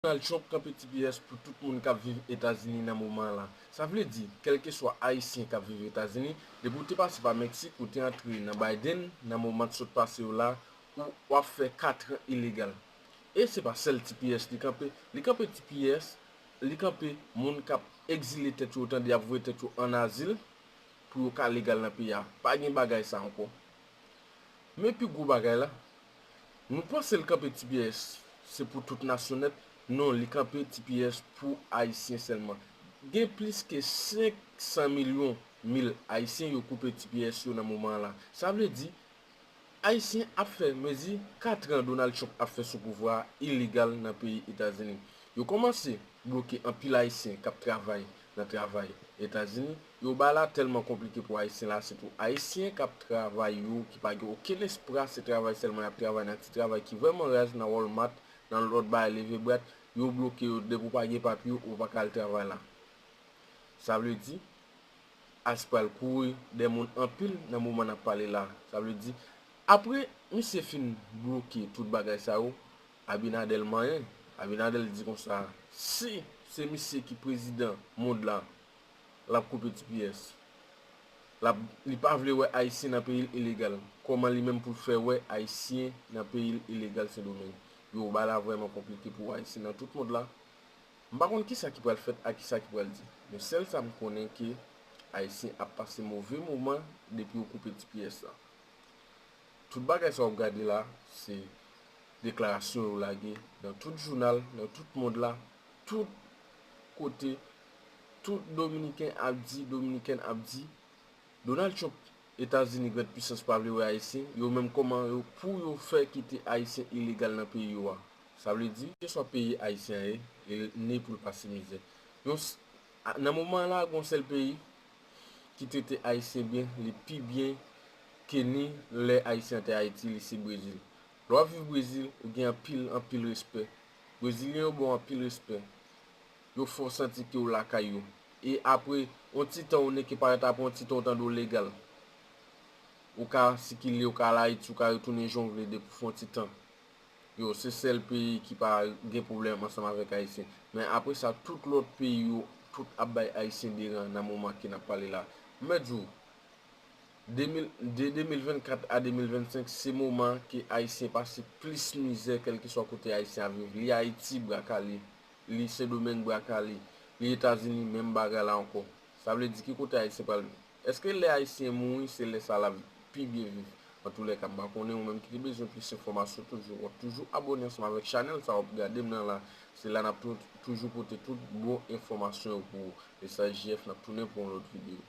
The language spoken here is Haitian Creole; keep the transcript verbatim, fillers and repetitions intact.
Donald Trump kanpe T P S pou tout moun k ap viv Etazini nan moman an la. Sa vle di, kèlkeswa Ayisyen k ap viv Etazini, depi w te pase pa Meksik, ou te antre nan Biden, nan moman t sot pase yo la, ou w ap fè katran ilegal. E se pa sèl T P S li kanpe, li kanpe T P S, li kanpe moun k ap egzile tèt yo, otan di y ap voye tèt yo ann azil, pou yo ka legal nan peyi a. Pa gen bagay sa ankò. Men pi gwo bagay la, nou panse l kanpe T P S se pou tout nasyon nèt? Non, li kanpe T P S pou Ayisyen sèlman. Gen plis ke senk san milyon mil Ayisyen yo koupe T P S yo nan moman an la. Sa vle di, Ayisyen ap fè mezi katran Donald Trump ap fè sou pouvwa a ilegal nan peyi Etazini. Yo kòmanse bloke anpil Ayisyen k ap travay nan travay Etazini. Yo bay la tèlman konplike pou Ayisyen la, sitou Ayisyen k ap travay yo, ki pa gen okenn espwa, se travay sèlman y ap travay nan ti travay ki vrèman raz, nan Walmart, nan lòt bagay leve bwat, yo bloke yo, depi w pa gen papye, ou pa ka al travay la. Sa vle di, ICE pral kouri dèyè moun anpil nan moman n ap pale la. Sa vle di, apre misye fin bloke tout bagay sa yo, Abinader manyen. Abinader di konsa, si se misye ki prezidan mond la, l ap koupe T P S. L ap, li pa vle wè Ayisyen nan peyi l ilegal. Kòman li menm pou l fè wè Ayisyen nan peyi l ilegal Sendomeng? Yo, bagay la vrèman konplike pou Ayisyen nan tout mond la. M pa konn kisa ki pral fèt ak kisa ki pral di. Men sèl sa m konnen ke Ayisyen ap pase move moman depi yo koupe T P S la. Tout bagay sa w ap gade la, se deklarasyon yo lage nan tout jounal, nan tout mond la, tout kote, tout Dominiken ap di, Dominikèn ap di, Donald Trump, Etazini, grand pisans pa vle wè Ayisyen, yo menm kòman yo pou yo fè kite Ayisyen ilegal nan peyi yo a. Sa vle di, keswa peyi Ayisyen an ye, li ne pou l pase mizè. Yon s-, a, nan moman an la, gon sèl peyi ki trete Ayisyen byen, li pi byen ke ni lè Ayisyen an te Ayiti, li se Brezil. Lè w ap viv Brezil, ou gen anpil, anpil respè. Brezilyen yo ba w anpil respè. Yo fè w santi ke w lakay yo. E apre, yon ti tan, ou nèk parèt apre yon ti tan, ou tande w legal. Ou ka sikile, ou ka al Ayiti, ou ka retounen jan w vle depi w fè yon ti tan. Yo, se sèl peyi ki pa gen pwoblèm ansanm avèk Ayisyen. Men apre sa, tout lòt peyi yo, tout ap bay Ayisyen deran nan moman ke n ap pale la. M mèt di w, de mil, de de mil vennkat a de mil vennsenk, se moman ke Ayisyen pase plis mizè, kèlkeswa kote Ayisyen ap viv. Li Ayiti, bra kale. Li Sendomeng, bra kale. Li Etazini, menm bagay la ankò. Sa vle di ki kote Ayisyen pral viv? Èske lè Ayisyen mouri, se lè sa l ap pi byen viv? Antoulèka, m pa konnen, ou menm ki te bezwen plis enfòmasyon, toujou, w ap toujou abòne ansanm avèk chanèl sa w ap gade m nan la. Se la n ap tou-, toujou pote tout bon enfòmasyon yo pou ou. Mesaj J F, n ap tounen pou yon lòt videyo.